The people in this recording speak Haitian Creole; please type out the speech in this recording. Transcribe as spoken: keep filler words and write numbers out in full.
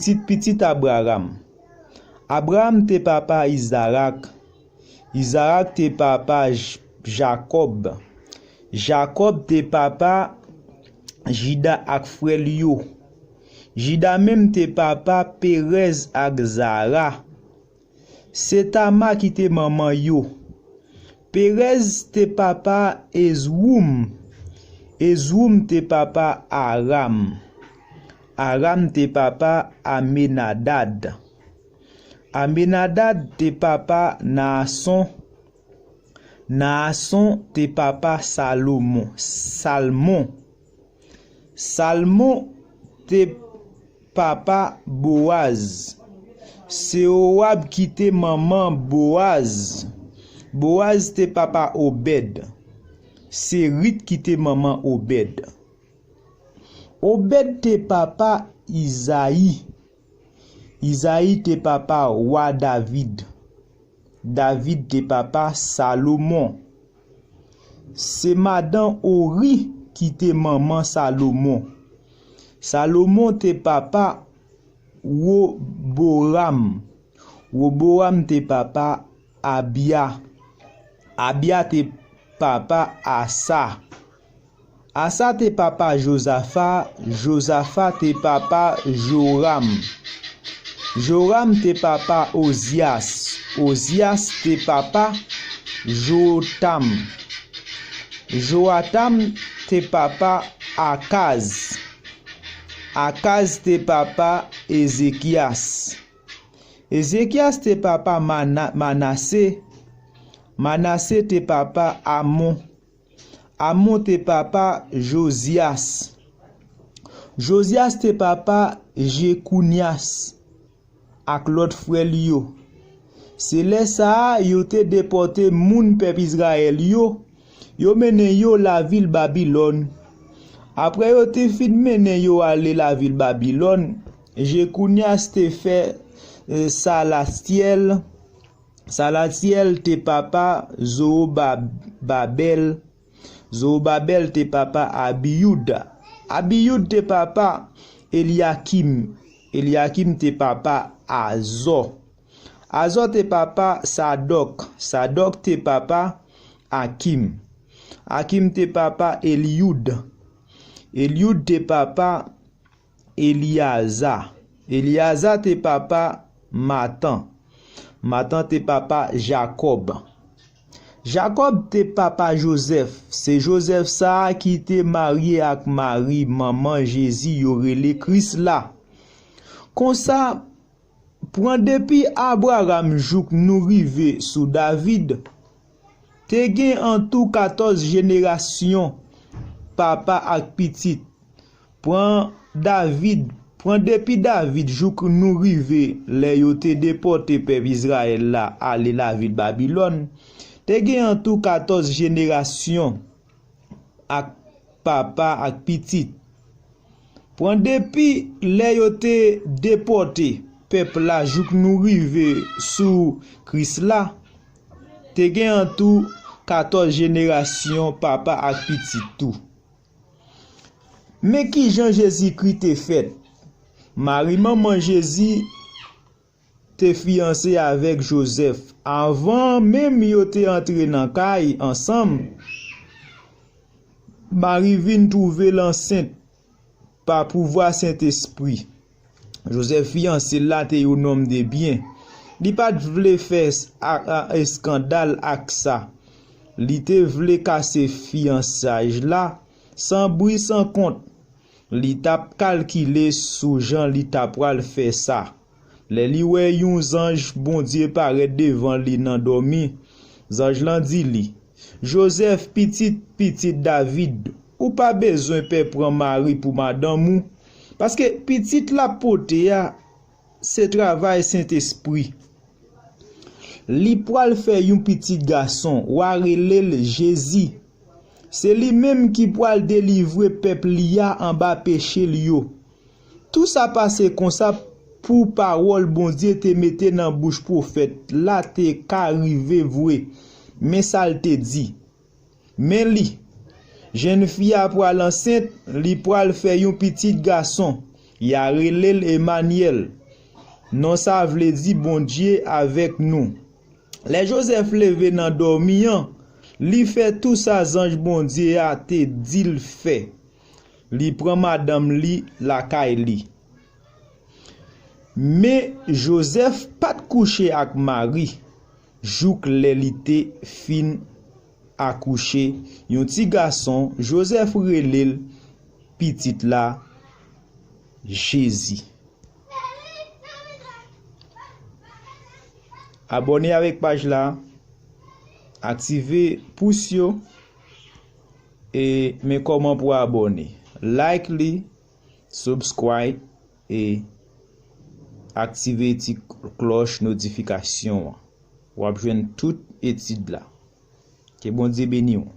pitit pitit Abraram. Abraram te papa Izarak. Izarak te papa J- Jakòb. Jakòb te papa Jida ak frè l yo. Jida menm te papa Perèz ak Zara. Se Tama ki te manman yo. Perèz te papa Ezwoum. Ezwoum te papa Aram. Aram te papa Amenadad. Amenadad te papa Naason. Naason te papa Salomon. Salmon. Salmon te papa Bowaz. Se Owab ki te manman Bowaz. Bowaz te papa Obèd. Se Rit ki te manman Obèd. Obèd te papa Izayi. Izayi te papa wa David. David te papa Salomon. Se madan Ori ki te manman Salomon. Salomon te papa Woboram. Woboram te papa Abya. Abya te papa Asa. Asa te papa Jozafa. Jozafa te papa Joram. Joram te papa Ozyas. Ozyas te papa Jotam. Jowatam te papa Akaz. Akaz te papa Ezekyas. Ezekyas te papa Mana- Manase. Manase te papa Amon. Amon te papa Jozyas. Jozyas te papa Jekounias ak lòt frè l yo. Se lè sa a yo te depòte moun pèp Izrayèl yo, yo mennen yo lavil Babilòn. Apre yo te fin mennen yo ale lavil Babilòn, Jekounias te fè eh, Salatyèl. Salatyèl te papa Zowobabèl. Zowobabèl te papa Abiyoud. Abiyoud te papa Elyakim. Elyakim te papa Azò. Azò te papa Sadòk. Sadòk te papa Akim. Akim te papa Eliyoud. Eliyoud te papa Elyaza. Elyaza te papa Matan. Matan te papa Jakòb. Jakòb te papa Jozèf. Se Jozèf sa a ki te marye ak Mari, manman Jezi yo rele Kris la. Konsa, pran depi Abraram jouk nou rive sou David, te gen antou katòz jenerasyon papa ak pitit. Pran David, pran depi David jouk nou rive lè yo te depòte pèp Izrayèl la ale lavil Babilòn, te gen antou katòz jenerasyon ak papa ak pitit. Pran depi lè yo te depòte pèp la jouk nou rive sou Kris la, te gen antou katòz jenerasyon papa ak pitit tou. Men ki jan Jezikri te fèt. Mari, manman Jezi, te fiyanse avèk Jozèf. Anvan menm yo te antre nan kay ansanm, Mari vin twouve l ansent pa pouvwa Sentespri. Jozèf, fiyanse l la, te yon nonm de byen. Li pa t vle fè s- a- a- eskandal ak sa. Li te vle kase fiyansaj la san bri san kont. Li t ap kalkile sou jan li ta pral fè sa. Lè li wè yon zanj Bondye parèt devan li nan dòmi, zanj lan di li, Jozèf, pitit pitit David, ou pa bezwen pè pran Mari pou madanm ou, paske pitit l ap pote a se travay Sentespri. Li pral fè yon pitit gason, w a rele l Jezi. Se li menm ki pral delivre pèp li a anba peche l yo. Tou sa pase konsa pou pawòl Bondye te mete nan bouch pwofèt la te ka rive vre. Men sa l te di. Men li, jennfi a pral ansent, li pral fè yon pitit gason. Y a rele l Emanyèl. Non sa vle di Bondye avèk nou. Lè Jozèf leve nan dòmi an, li fè tou sa zanj Bondye a te di l fè. Li pran madanm li lakay li. Men, Jozèf pa t kouche ak Mari jouk lè li te fin akouche yon ti gason. Jozèf rele l pitit la Jezi. Abòne avèk paj la, aktive pous yo, e men kòman pou abòne. Like li, subscribe, e aktive ti klòch notifikasyon an. W ap jwenn tout etid la. Ke Bondye beni w.